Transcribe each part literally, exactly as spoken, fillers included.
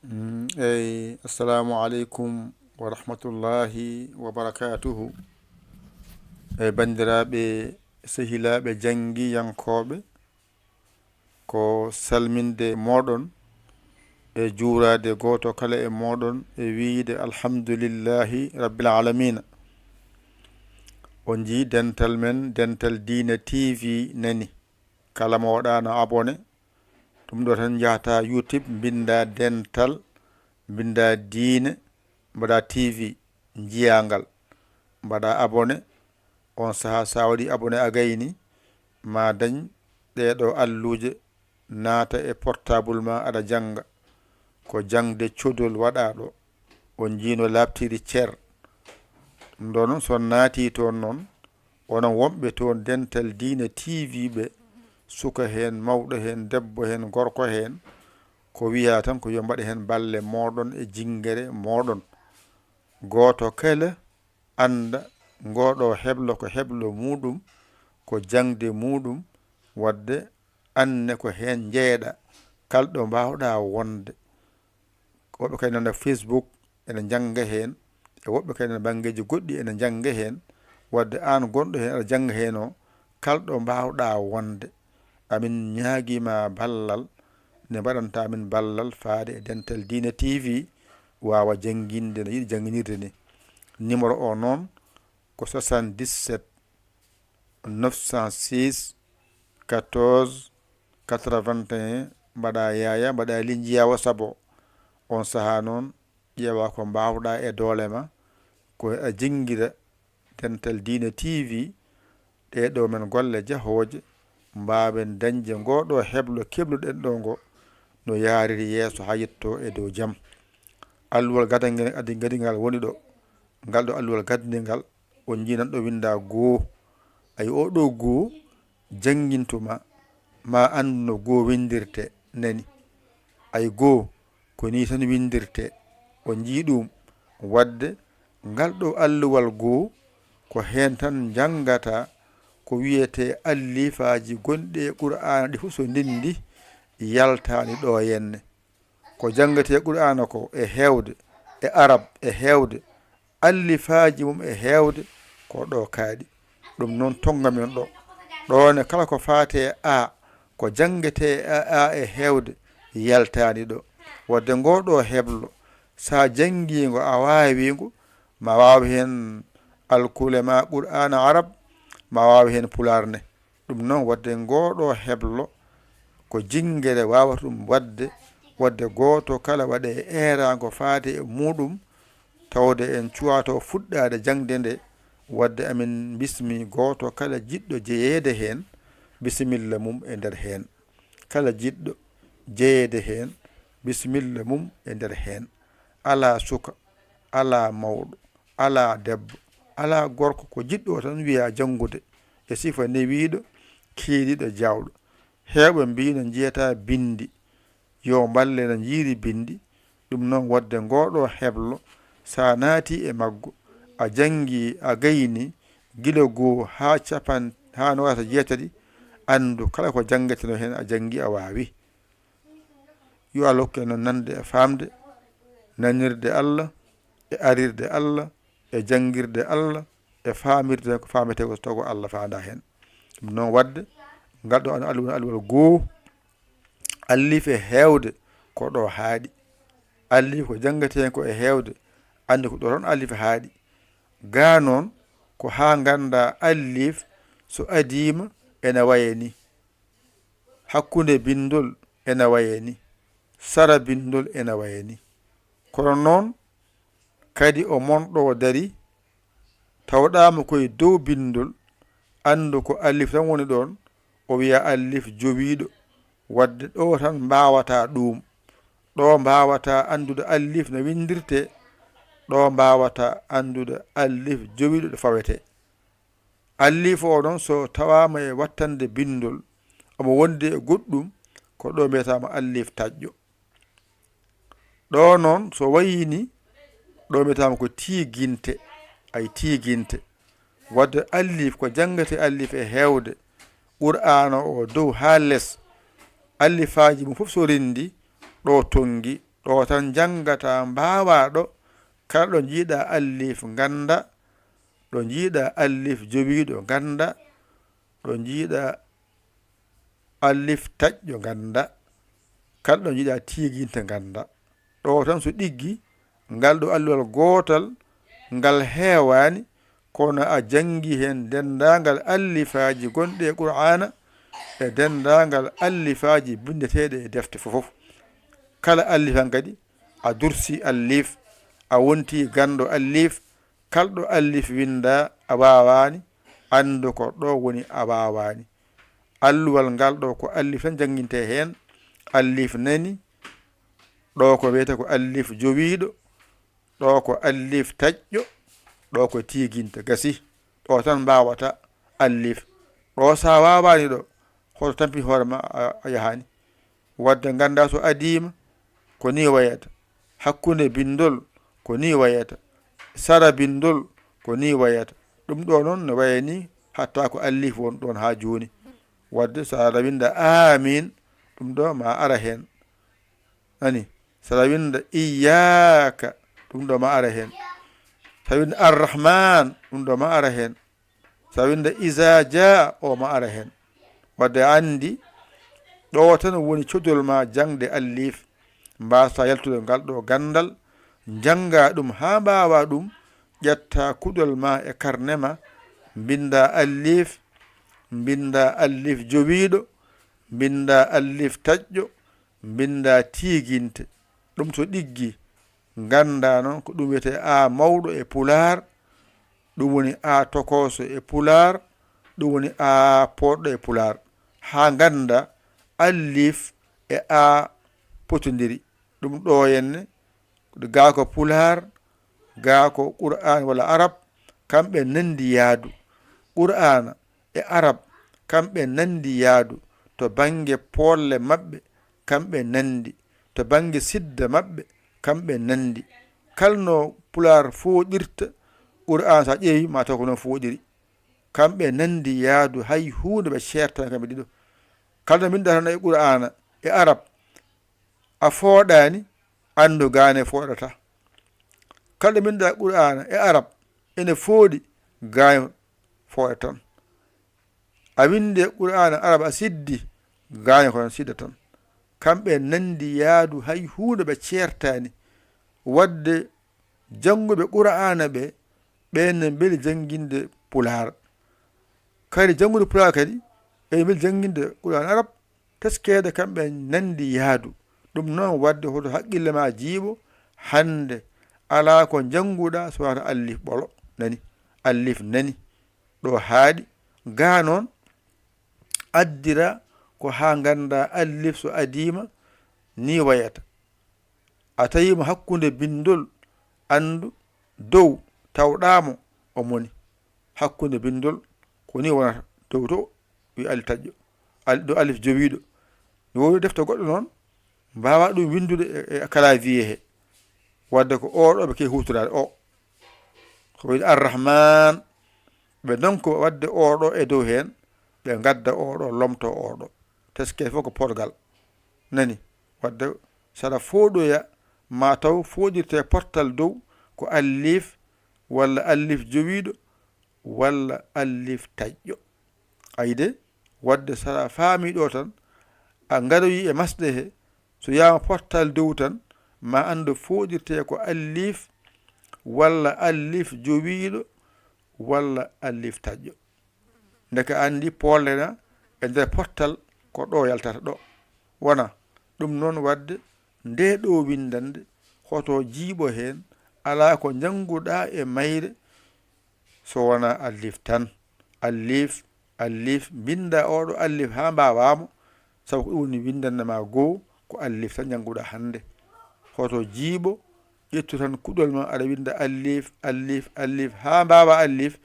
Mm, eyi, assalamu aleykum wa rahmatullahi wa barakatuhu. E banndiraaɓe, sehilaaɓe, janngiyankooɓe, ko salminde mooɗon e juuraade gooto kala e mooɗon e wiyde alhamdulillahi rabbil alamina. On njii dental men, Dental Diine T V nani. Kala mo waɗaano abonné, ɗum ɗo tan njahata YouTube, mbinnda Dental, mbinnda Diine, mbaɗa T V, njiya ngal, mbaɗa abonné. On saha sa waɗi abonné a gayni, ma dañ ɗeɗo alluje, naata e portable ma aɗa jannga. Ko jaŋde codol waɗa ɗo. On njii no laaɓtiri cer. Ɗum ɗo noon, so on naati toon noon, onon wonɓe toon Dental Diine T V ɓe, suka heen, mawɗo heen, debbo heen, gorko heen, ko wiya tan ko yo mbaɗe heen balle mooɗon e jinngere mooɗon. Gooto kala annda ngoo ɗo heblo ko heblo muuɗum, ko jaŋde muuɗum, waɗde anne ko heen njeyeɗa, kala ɗo mbaawɗa wonde. Woɓɓe kadi nana Facebook ene njannga heen, e woɓɓe kadi nana banngeeji goɗɗi ene njannga heen, waɗde aan gonɗo heen aɗa jannga heen o, kala ɗo mbaawɗa wonde. Amin ñaagii ma ballal, nde mbaɗanta min ballal faade e Dental Diine T V, waawa jannginde no yiɗi jannginirde ni. Numéro o noon ko soixante-dix-sept neuf cent six quatorze quatre-vingt-un, mbaɗa yaaya, mbaɗa linjiya WhatsApp o. On saha noon, ƴeewa ko mbaawɗa e doole ma, ko a janngira Dental Diine T V, ɗee ɗo men golle jahooje, mbaawen dañde ngoo ɗo heblo kebluɗen ɗo ngo, no yaariri yeeso haa yetto e dow jam. Alluwal gadangel, adi gadingal woni ɗo. Ngal ɗo alluwal gadingal, on njii nan ɗo winnda goo. Ay, o ɗo goo, janngintu ma, ma anndu no goo winndirte, nani. Ay goo, ko nii tan winndirte. On njii ɗum. Waɗde, ngal ɗo alluwal goo, ko heen tan njanngata ko wiyetee allifaaji gonɗi e Qur'aana ɗi fof so ndenndi, yaltaani ɗo henne. Ko janngetee Qur'aana ko e heewde, e arab e heewde, allifaaji mum e heewde, ko ɗo kaaɗi. Ɗum noon tonnga men ɗo. Ɗo ne kala ko faati e a, ko janngetee e a e heewde, yaltaani ɗo. Waɗde ngoo ɗo heblo, so a janngii ngo, a waawii ngo, ma waaw heen alkule ma Qur'aana arab, ma waaw heen pulaar ne. Ɗum noon, waɗde ngoo ɗo heblo, ko jinngere waawata ɗum waɗde, waɗde gooto kala waɗa e eeraango faade e muuɗum, tawde en cuwaato fuɗɗaade jaŋde nde, waɗde amin mbismi gooto kala jiɗɗo jeyeede heen, bisimilla mum e nder heen. Kala jiɗɗo jeyeede heen, bisimilla mum e nder heen. Alaa suka, alaa mawɗo, alaa debbo, alaa gorko, ko jiɗɗo tan wiya janngude e sifa newiiɗo, kiiriiɗo, jaawɗo. Heewɓe mbii no njiyata binndi, yo mballe no njiiri binndi, ɗum noon waɗde ngoo ɗo heblo, so a naati e maggo, a janngi, a gayni, gila goo haa capan-, haa noogaas e jeetati, anndu kala ko janngeteno heen a janngi a waawi. Yo Allah hokku en noon nande e faamde, nanirde Allah, e arirde Allah, e janngirde Allah, e faamirde ko faametee ko so taw ko Allah faanda heen. Ɗum noon waɗde, ngal ɗo ano alluwal, alluwal goo, allif e heewde ko ɗo haaɗi. Allif ko janngetee ko e heewde, anndi ko ɗo tan allif haaɗi. Gaa noon, ko haa ngannda allif so adiima ene waye ni. Hakkunde binndol ene waye ni. Sara binndol ene waye ni. Kono noon, kadi o monɗo o darii, tawɗaama ko e dow binndol, anndu ko allif tan woni ɗoon, o wiya allif jowiiɗo, waɗde ɗo tan mbaawata ɗuum, ɗo mbaawata anndude allif no winndirtee, ɗo mbaawata anndude allif jowiiɗo ɗo fawetee. Allif o ɗoon so tawaama e wattande binndol, omo wondi e goɗɗum, ko ɗo mbiyataama allif taƴƴo. Ɗo noon, so wayii ni, ɗo mbiyetaama ko tiiginte, ay tiiginte. Waɗde allif ko janngete allif e heewde, Qur'aana o dow haa les, allifaaji mum fof so renndi, ɗo tonngi, Ɗo tan njanngata mbaawaa ɗo, kala ɗo njiiɗa allif ngannda, ɗo njiiɗa allif jowiiɗo ngannda, ɗo njiiɗa allif taƴƴo ngannda, kala ɗo njiiɗa tiiginte ngannda. Ɗo tan so ɗiggi, ngal ɗo alluwal gootal, ngal heewaani, kono a janngi heen denndaangal allifaaji gonɗi e Qur'aana e denndaangal allifaaji binndeteeɗi e defte fof. Kala allif han kadi, a dursi allif, a wonti ganndo allif, kala ɗo allif winnda a waawaani, anndu ko ɗo woni a waawaani. Alluwal ngal ɗo ko allif tan jannginte heen, allif nani, ɗo ko wiyetee ko allif jowiiɗo, ɗo ko allif taƴƴo, ɗo ko tiiginte, gasi. Ɗo tan mbaawata allif. Ɗo so a waawaani ɗo, hoto tampin hoore ma a, a yahaani. Wadde ngannda so adiima, ko ni wayata. Hakkunde binndol, ko ni wayata. Sara binndol, ko ni wayata. Ɗum ɗo noon ne waya ni hatta ko allif won ɗoon haa jooni. Wadde so aɗa winnda amin, ɗum ɗo ma ara heen. Nani? So aɗa winnda iyyaka, ɗum ɗo ma ara heen. So aɗa winnda arrahman, ɗum ɗo ma ara heen. So aɗa winnda iza jaa, o ma ara heen. Wadde a anndi, ɗo tan woni codol ma jaŋde allif. Mbaasa yaltude ngal ɗo ganndal, njannga ɗum haa mbaawa ɗum, ƴetta kuɗol ma e karne ma, mbinnda allif, mbinnda allif jowiiɗo, mbinnda allif taƴƴo, mbinnda tiiginte. Ɗum so ɗiggi, ngannda noon ko ɗum wiyetee a mawɗo e pulaar, ɗum woni a tokooso e pulaar, ɗum woni a poɗɗo e pulaar. Haa ngannda allif e a potondiri. Ɗum ɗo henne, gaa ko pulaar, gaa ko Qur'aan walla arab, kamɓe nanndi yaadu. Qur'aana e arab, kamɓe nanndi yaadu to bannge poolle maɓɓe, kamɓe nanndi to bannge sidda maɓɓe, kamɓe nanndi. Kala no pulaar fooɗirta Qur'aan, so a ƴeewi, ma taw ko noon fooɗiri. Kamɓe nanndi yaadu, hay huunde ɓe ceertaani kamɓe ɗiɗo. Kala no mbinnda tan e Qur'aana e arab, a fooɗaani, anndu gaa ne fooɗata. Kala ɗo mbinnda Qur'aana e arab ene fooɗi, gaa ne fooɗa tan. A winndi Qur'aana arab a siddi, gaa ne ko tan sidda tan. Kamɓe nanndi yaadu, hay huunde ɓe ceertaani. Wadde jannguɓe Qur'aana ɓe, ɓeen ne mbeli jannginde pulaar. Kadi janngude pulaar kadi, ɓe mbeli jannginde Qur'aana arab, teskeede kamɓe nanndi yaadu. Ɗum noon wadde hoto haqqille ma jiiɓo hannde, alaa ko njannguɗaa so wonaa allif ɓolo, nani, allif nani, ɗo haaɗi. Gaa noon, addira ko haa ngannda allif so adiima ni wayata. A tawi mo hakkunde binndol, anndu dow tawɗaa mo, o moni. Hakkunde binndol, ko ni wonata dow to, wi alif taƴƴo, al-, ɗo alif jowiiɗo. No woodi defte goɗɗo noon, mbaawaa ɗum winndude e, e clavier he. Wadde ko o ɗo ɓe keewi huutoraade, o. Ko wiyde Arrahman, ɓe ndonko wadde o ɗo e dow heen, ɓe ngadda o ɗo, lomto o ɗo. Teskee fof ko porgal. Nani? Wadde so aɗa fooɗoya, ma taw fooɗirtee pottal dow ko allif, walla allif jowiiɗo, walla allif taƴƴo. Ayi de, wadde so a faamii ɗo tan, a ngaroyi e masɗe he, so wiyaama pottal dow tan, ma anndu fooɗirtee ko allif, walla allif jowiiɗo, walla allif taƴƴo. Ndeke a anndi poolɗe na e nder pottal ko ɗo yaltata ɗo. Wona ɗum noon wadde nde ɗo winndannde hoto jiiɓo heen, alaa ko njannguɗaa e mayre so wonaa allif tan. Allif, allif, mbinnda o ɗo allif haa mbaawaa mo, sabu ko ɗum woni winndannde ma goo, ko allif tan njannguɗaa hannde. Hoto jiiɓo, ƴettu tan kuɗol ma, aɗa winnda allif, allif, allif, haa mbaawaa allif.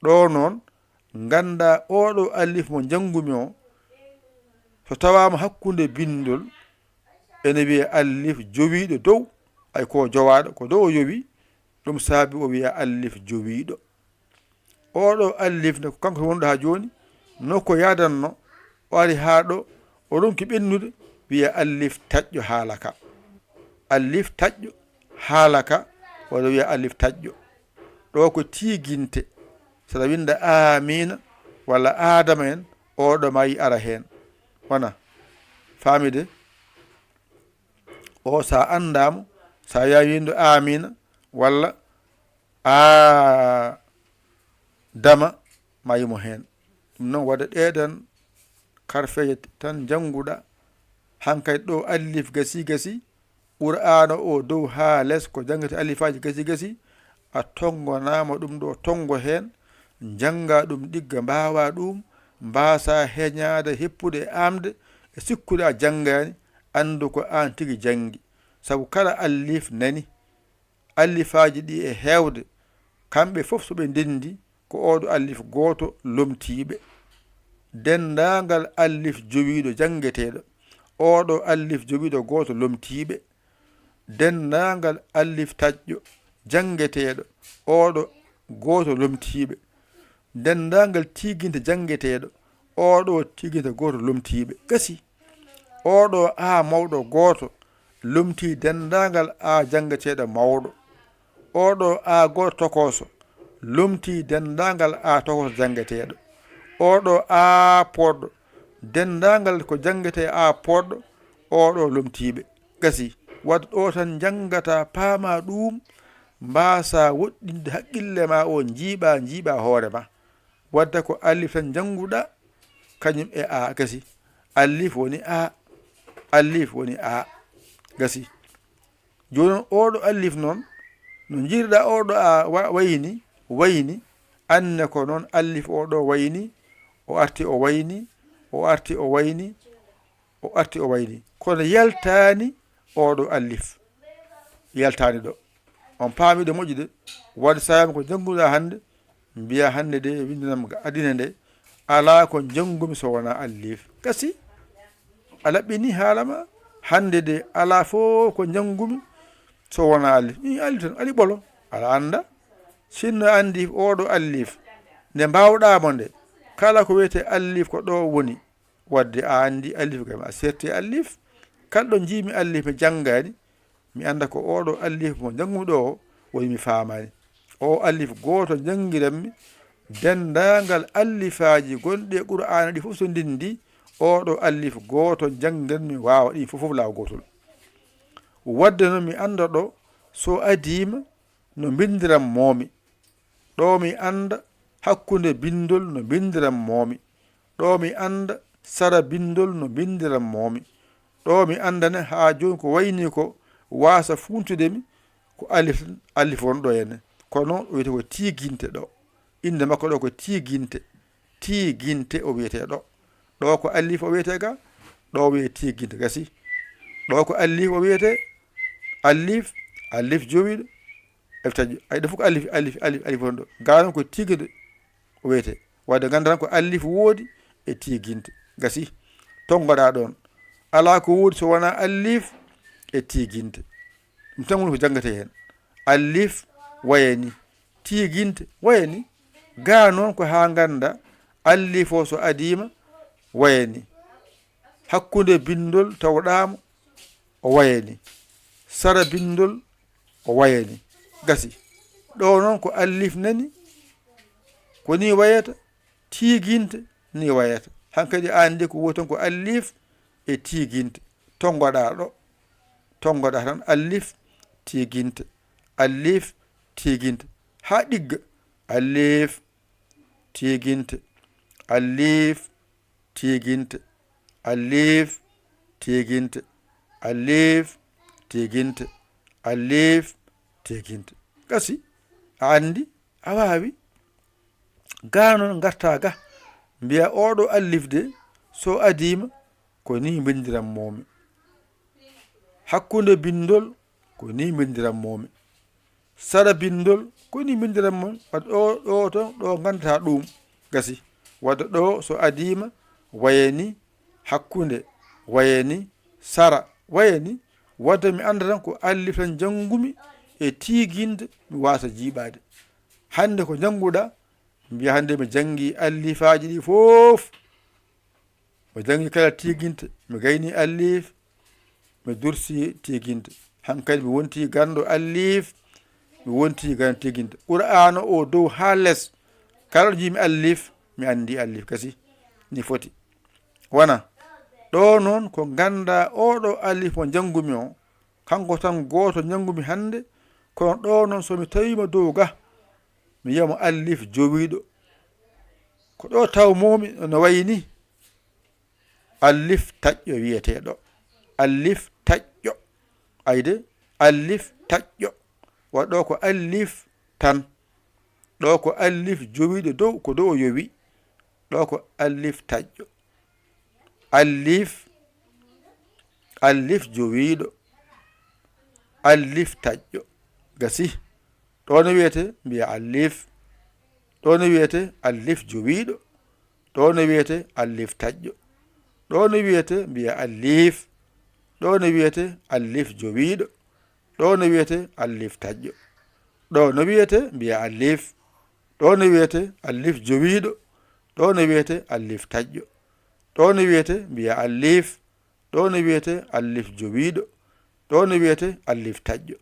Ɗo noon, ngannda o ɗo allif mo njanngumi o, so tawaama hakkunde binndol, ene wiyee allif jowiiɗo dow, ay ko jowaaɗo, ko dow o yowi, ɗum saabi o wiyee allif jowiiɗo. O ɗo allif ne, ko kanko wonɗo haa jooni, no ko yaadanno, o ari haa ɗo, o ronki ɓennude, wiyee allif taƴƴo haala ka. Alif taƴƴo, haala ka, walla wiya alif taƴƴo. Ɗo ko tiiginte. Saɗa winnda aamiina walla aadama en, oɗo maayi ara heen. Wona faamide? O, sa anndaamo, sa wiya winndu aamiina walla aadama, maayi mo heen. Ɗum noon, waɗa ɗeɗen karfeeje tan njannguɗa. Hankadi ɗo alif gasi gasi, Qur'aana o dow haa les ko janngete alifaaji gasi gasi, a tonngonaama ɗum ɗo tonngo heen, njannga ɗum ɗigga, mbaawa ɗum, mbaasa heñaade, heppude e aamde, e sikkude a janngaani, anndu ko aan tigi janngi. Sabu kala alif nani, alifaaji ɗi e heewde, kamɓe fof so ɓe ndenndi, ko oɗo alif gooto lomtiiɓe. Denndaangal alif jowiiɗo janngeteeɗo, oɗo alif jowiiɗo gooto lomtiiɓe. Denndaangal alif taƴƴo janngeteeɗo, oɗo gooto lomtiiɓe. Denndaangal tiiginte janngeteeɗo, oɗo tiiginte gooto lomtiiɓe. Gasi. Oɗo a mawɗo gooto lomtii denndaangal a janngeteeɗo mawɗo. Oɗo a gooto tokooso lomtii denndaangal a tokooso janngeteeɗo. Oɗo a poɗɗo, denndaangal ko janngetee a poɗɗo, oɗo lomtiiɓe. Gasi. Wadde ɗo tan njanngata, paama ɗum, mbaasa woɗɗinde haqqille ma o, njiiɓa, njiiɓa hoore ma. Wadde ko alif tan njannguɗa, kañum e a. Gasi. Alif woni a. Alif woni a. Gasi. Jooni noon, oɗo alif noon, no njiiruɗa oɗo a wa-, wayni, wayni, anne ko noon alif oɗo wayni, o arti o wayni, o arti o wayni, o arti o wayni. Kono yaltaani oɗo alif. Yaltaani ɗo. On paami ɗo moƴƴi de. Wadde so tawii ko njannguɗa hannde, mbiya hannde de, winndanam ga adina nde, alaa ko njanngumi so wonaa alif. Gasi, a laɓɓini haala ma. Hannde de, alaa fof ko njanngumi so wonaa alif. Ɗin alif tan, ali ɓolo, aɗa annda. Sinno anndi oɗo alif, nde mbaawɗaa mo nde, kala ko wiyetee alif ko ɗo woni. Wadde a anndi alif kam, a serti alif. Kala ɗo njiimi alif mi janngaani, mi annda ko oɗo alif mo njanngumi ɗo o woni mi faamaani. O alif gooto njanngiranmi, denndaangal alifaaji gonɗi e Qur'aana ɗi fof so ndenndi, oɗo alif gooto njanngiranmi, waawa ɗin fof, fof laawol gootol. Wadde noon mi annda ɗo so adiima no mbinndiran moomi. Ɗo mi annda hakkunde binndol no mbinndiran moomi. Ɗo mi annda sara binndol no mbinndiran moomi. Ɗo mi anndane haa jooni ko wayni ko waasa fuuntude mi, ko alif, alif won ɗo henne. Kono o wiyetee ko tiiginte ɗo. Innde makko ɗo ko tiiginte. Tiiginte o wiyetee ɗo. Ɗo ko alif o wiyetee ga, ɗo o wiyee tiiginte. Gasi. Ɗo ko alif o wiyetee. Alif, alif jowiiɗo. Alif taƴƴo. Ay, ɗo fof ko alif, alif, alif, alif won ɗo. Ga noon ko tiiginte o wiyetee. Wadde nganndaa ko alif woodi e tiiginte. Gasi. Tonngoɗaa ɗoon. Alaa ko woodi so wonaa alif e tiiginte. Ɗum tan woni ko janngetee heen. Alif wayani. Tiiginte wayani. Ga noon ko haa nganndaa alif o so adiima wayani. Hakkunde binndol tawɗaamo o wayani. Sara binndol o wayani. Gasi. Ɗo noon ko alif nani, ko ni wayata, tiiginte ni wayata. Hankadi a anndi ko woni tan ko alif e tiiginte. Tonngoɗaa ɗo. Tonngoɗaa tan alif, tiiginte. Alif, tiiginte. Haa ɗigga. Alif, tiiginte. Alif, tiiginte. Alif, tiiginte. Alif, tiiginte. Alif, tiiginte. Gasi, a anndi, a waawi. Ga noon ngartaa ga, mbiya oɗo alif de, so adiima, ko ni mbinndiran moomi. Hakkunde binndol, ko ni mbinndiran moomi. Sara binndol, ko ni mbinndiran moomi. Wadde ɗo, ɗo tan, ɗo nganndataa ɗum. Gasi. Wadde ɗo so adiima, wayani, hakkunde, wayani, sara, wayani. Wadde mi annda tan ko alif tan njanngumi e tiiginde, mi waasa jiiɓaade. Hannde ko njannguɗaa, mbiya hannde mi janngi alifaaji ɗi fof. Mi janngi kala tiiginte, mi gayni alif, mi dursi tiiginte. Hankadi mi wonti ganndo alliif, mi wonti ganndo tiiginte. Qur'aana o dow haa les, kala ɗo njiimi alliif, mi anndi alliif kasi. Ni foti. Wona ɗo noon ko nganndaa oɗo alliif mo njanngumi o, kanko tan gooto njanngumi hannde, kono ɗo noon so mi tawiima dow ga, mi yiya mo alliif jowiiɗo. Ko ɗo tawmoomi no wayi ni, alliif taƴƴo wiyetee ɗo. Alliif taƴƴo. Ayde, alliif taƴƴo. Wa ɗo ko alliif tan. Ɗo ko alliif jowiiɗo dow, ko dow o yowi. Ɗo ko alliif taƴƴo. Alliif, alliif jowiiɗo. Alliif taƴƴo. Gasi. Ɗo no wiyetee, mbiya alliif. Ɗo no wiyetee, alliif jowiiɗo. Ɗo no wiyetee, alliif taƴƴo. Ɗo no wiyetee, mbiya alliif. Ɗo no wiyetee, alliif jowiiɗo. Ɗo no wiyetee, alliif taƴƴo. Ɗo no wiyetee, mbiya alliif. Ɗo no wiyetee, alliif jowiiɗo. Ɗo no wiyetee, alliif taƴƴo. Ɗo no wiyetee, mbiya alliif. Ɗo no wiyetee, alliif jowiiɗo. Ɗo no wiyetee, alliif taƴƴo.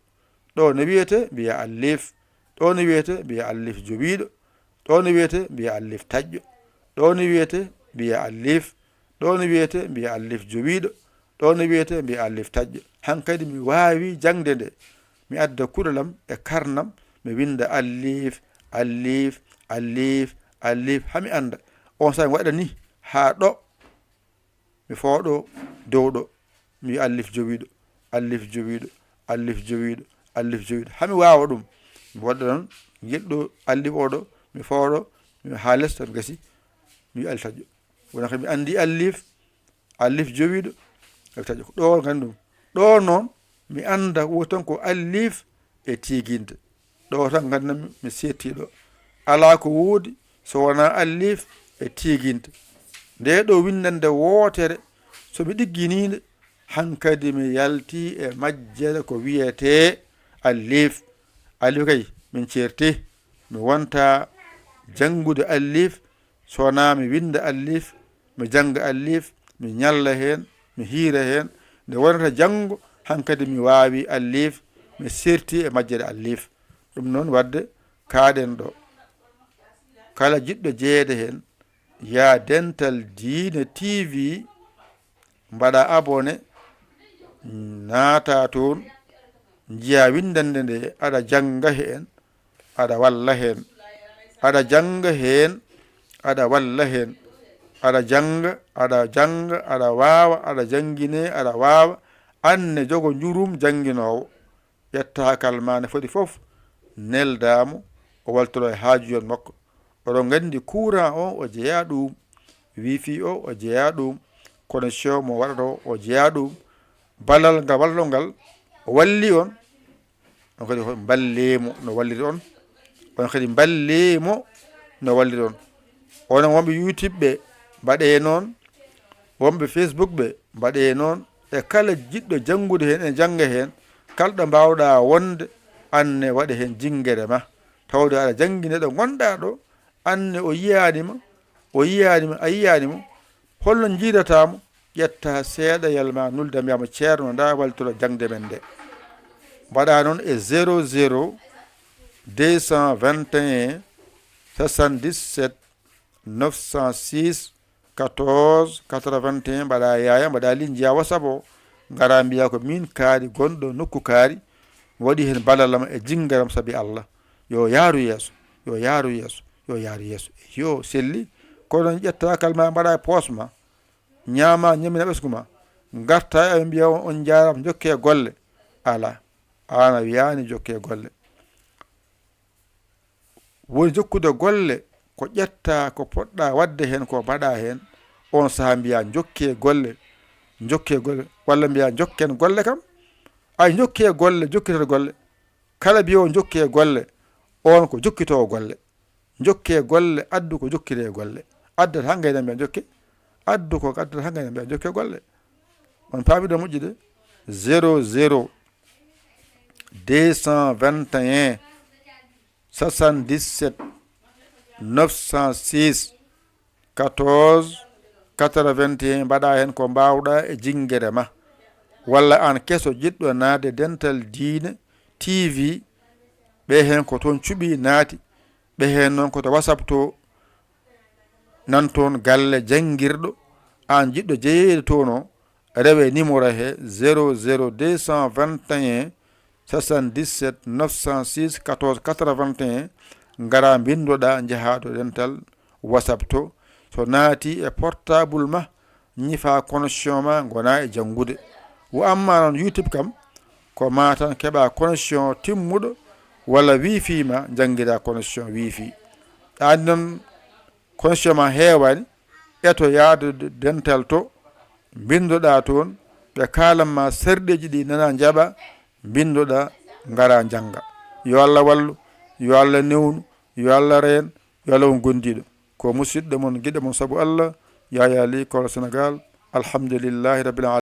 Ɗo no wiyetee, mbiya alliif. Ɗo no wiyetee, mbiya alliif jowiiɗo. Ɗo no wiyetee, mbiya alliif taƴƴo. Ɗo no wiyetee, mbiya alliif. Ɗo no wiyetee, mbiya alliif jowiiɗo. Ɗo no wiyetee, mbiya alliif taƴƴo. Hankadi mi waawi jaŋde nde. Mi adda kuɗol am e karnam, mi winnda alliif, alliif, alliif, alliif, haa mi annda. On saa'i mi waɗa ni haa ɗo, mi fooɗo dow ɗo, mi wiya alliif jowiiɗo, alliif jowiiɗo, alliif jowiiɗo, alliif jowiiɗo. Haa mi waawa ɗum, mi waɗa noon, njiɗɗo alliif oɗo, mi fooɗo, mi wiya haa les, tan gasi, mi wiya alliif taƴƴo. Wona ko mi anndi alliif, alliif jowiiɗo, alliif taƴƴo. Ko ɗo nganndi ɗum. Ɗo noon, mi annda woni tan ko alliif e tiiginte. Ɗo tan nganndanmi mi seettii ɗo. Alaa ko woodi so wonaa alliif e tiiginte. Nde ɗo winndannde wootere, so mi ɗigginii nde, hankadi mi yaltii e majjere ko wiyetee alliif. Alliif kay, min ceerti. Mi wonta janngude alliif, so wonaa mi winnda alliif, mi jannga alliif, mi ñalla heen, mi hiira heen. Nde wonata janngo, hankadi mi waawi alliif, mi seerti e majjere alliif. Ɗum noon, waɗde kaaɗen ɗo. Kala jiɗɗo jeyeede heen, yaa Dental Diine T V, mbaɗa abonné, naata toon, njiya winndannde nde, aɗa jannga heen, aɗa walla heen, aɗa jannga heen, aɗa walla heen, aɗa jannga, aɗa jannga, aɗa waawa, aɗa janngine, aɗa waawa, aan ne jogo njurum jannginoowo. Ƴetta kalmane foti fof, nelda mo, o waltora e haajuyon makko. Oɗon nganndi courant o, o jeyaa ɗum, wifi o, o jeyaa ɗum, connexion mo waɗata o, o jeyaa ɗum. Ballal ngal wallo ngal, o walli on, on kadi mballee mo no walliri on. On kadi mballee mo no walliri on. Onon wonɓe YouTube ɓe, mbaɗee noon. Wonɓe Facebook ɓe, mbaɗee noon. E kala jiɗɗo janngude heen, ene jannga heen, kala ɗo mbaawɗaa wonde, aan ne waɗe heen jinngere ma. Tawde aɗa janngina ɗo ngonɗaa ɗo, aan ne o yiyaani ma, o yiyaani ma, a yiyaani mo. Holno njiidataa mo? Ƴetta seeɗa yalma, nulda, mbiyaa mo, "Ceerno, ndaa waltoro jaŋde men nde." Mbaɗa noon e zéro zéro deux cent vingt et un soixante-dix-sept neuf cent six quatorze quatre-vingt-un, mbaɗa yaaya, mbaɗa ligne, njiya WhatsApp o, ngara mbiya ko min kaari gonɗo nokku kaari, mi waɗi heen ballal am e jinngaram sabi Allah. Yo yaaru yeeso, yo yaaru yeeso, yo yaaru yeeso. Yo selli, kono ƴetta kalma mbaɗa e poos ma, ñaama, ñamina ɓesngu ma, ngarta e mbiya on, on njaaraama, njokke golle. Alaa, aan a wiyaani jokke golle. Woni jokkude golle, ko ƴetta ko poɗɗa waɗde heen, ko mbaɗa heen, on saha mbiya, "Njokke golle, njokke golle," walla mbiya, "Njokken golle kam." Ay, njokke golle, jokkitata golle. Kala mbiyowo, "Njokke golle," on ko jokkitoowo golle. Njokke golle, addu ko jokkitee golle. Addata haa ngayna mbiya, "Njokke." Addu ko addata haa ngayna mbiya, "Njokke golle." On paami ɗo, moƴƴude? Zéro zéro deux cent vingt et un soixante-dix-sept neuf cent six quatorze quatre-vingt-un, mbaɗa heen ko mbaawɗa e jinngere ma. walla aan keso jiɗɗo naatde Dental Diine T V, ɓe heen ko toon cuɓi naati, ɓe heen noon ko to WhatsApp to, nan toon galle janngirɗo, aan jiɗɗo jeyeede toon o, rewe numéro he zéro zéro deux cent vingt et un soixante-dix-sept neuf cent six quatorze quatre-vingt-un, ngara mbinndoɗaa njahaa to Dental WhatsApp to. So naati e portable ma, ñifa connexion ma, ngona e janngude. Wo amma noon YouTube kam, ko ma tan keɓa connexion timmuɗo walla wifi ma, janngira connexion wifi. Ɗaani noon connexion ma heewani, eto yaade Dental to, mbinndoɗaa toon, ɓe kaalan ma sarɗeeji ɗi nana njaɓa, mbinndoɗaa, ngara njannga. Yo Allah wallu, yo Allah newnu, yo Allah reen, yo Allah won gondiiɗo. Ko musidɗo mon, giɗo mon sabu Allah, Yaya Ly, Kolo Sénégal. Alhamdulillahi Rabbil Alamina.